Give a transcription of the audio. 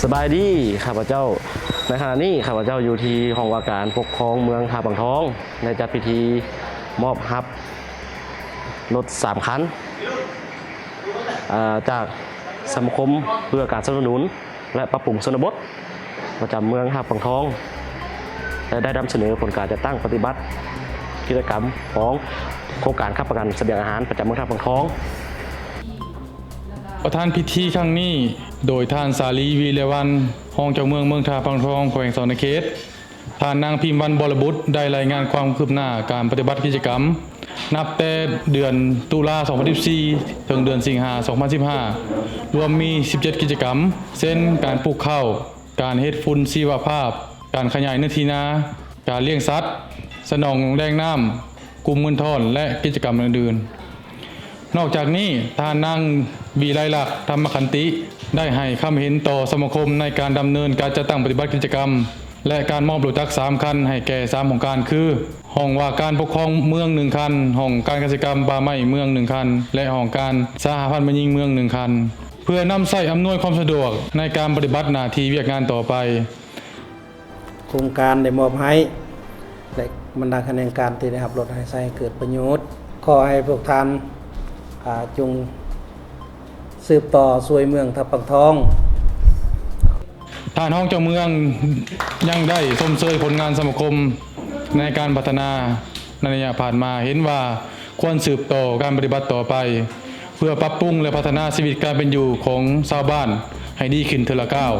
ສະບາຍດີ ຂ້າພະເຈົ້າ. ໃນຂະນະນີ້ ຂ້າພະເຈົ້າຢູ່ທີ່ຫ້ອງວ່າການປົກຄອງເມືອງທ່າປາງທອງ ໄດ້ຈັດພິທີມອບຮັບລົດສາມຄັນ ເອີ ຈາກສະມາຄົມເພື່ອການສະໜັບສະໜູນ ແລະ ປັບປຸງຊົນນະບົດ ປະຈຳເມືອງທ່າປາງທອງ ແລະ ໄດ້ນຳສະເໜີຜົນການຈັດຕັ້ງປະຕິບັດກິດຈະກຳຂອງໂຄງການຄ້ຳປະກັນສະບຽງອາຫານປະຈຳເມືອງທ່າປາງທອງ. ປະທານພິທີຄັ້ງນີ້ ໂດຍທ່ານ ສາລີ ວີລະວັນ ຮອງເຈົ້າເມືອງເມືອງທ່າປາງທອງ ແຂວງສະຫວັນນະເຂດ. ທ່ານນາງ ພິມວັນ ວໍລະບຸດ ໄດ້ລາຍງານຄວາມຄືບໜ້າການປະຕິບັດກິດຈະກຳ ນັບແຕ່ເດືອນຕຸລາ ສອງພັນສິບສີ່ ເຖິງເດືອນສິງຫາ ສອງພັນສິບຫ້າ ລວມມີສິບເຈັດກິດຈະກຳ ເຊັ່ນ ການປູກເຂົ້າ, ການເຮັດຝຸ່ນຊີວະພາບ, ການຂະຫຍາຍເນື້ອທີ່ນາ, ການລ້ຽງສັດ, ສະໜອງແຫຼ່ງນ້ຳ, ກຸ່ມເງິນທອນ ແລະ ກິດຈະກຳອື່ນໆ. ນອກຈາກນີ້, ທ່ານນາງ ວິໄລລັກ ທຳມະຂັນຕິ ໄດ້ໃຫ້ຄຳເຫັນຕໍ່ສະມາຄົມໃນການດຳເນີນການຈັດຕັ້ງປະຕິບັດກິດຈະກຳ ແລະ ການມອບລົດຈັກສາມຄັນໃຫ້ແກ່ສາມຫ້ອງການຄື ຫ້ອງວ່າການປົກຄອງເມືອງໜຶ່ງຄັນ, ຫ້ອງການກະສິກຳປ່າໄມ້ເມືອງໜຶ່ງຄັນ ແລະ ຫ້ອງການສະຫະພັນແມ່ຍິງເມືອງໜຶ່ງຄັນ ເພື່ອນຳໃຊ້ອຳນວຍຄວາມສະດວກໃນການປະຕິບັດໜ້າທີ່ວຽກງານຕໍ່ໄປ. ໂຄງການໄດ້ມອບໃຫ້ ແລະ ບັນດາຂະແໜງການທີ່ໄດ້ຮັບລົດໃຫ້ໃຊ້ໃຫ້ເກີດປະໂຫຍດ. ຂໍໃຫ້ພວກທ່ານ ອາ ຈົ່ງສືບຕໍ່ຊ່ວຍເມືອງທ່າປາງທອງ. ທ່ານຮອງເຈົ້າເມືອງຍັງໄດ້ຊົມເຊີຍຜົນງານສະມາຄົມໃນການພັດທະນາໃນໄລຍະຜ່ານມາ, ເຫັນວ່າຄວນສືບຕໍ່ການປະຕິບັດຕໍ່ໄປ ເພື່ອປັບປຸງ ແລະ ພັດທະນາຊີວິດການເປັນຢູ່ຂອງຊາວບ້ານໃຫ້ດີຂຶ້ນເທື່ອລະກ້າວ.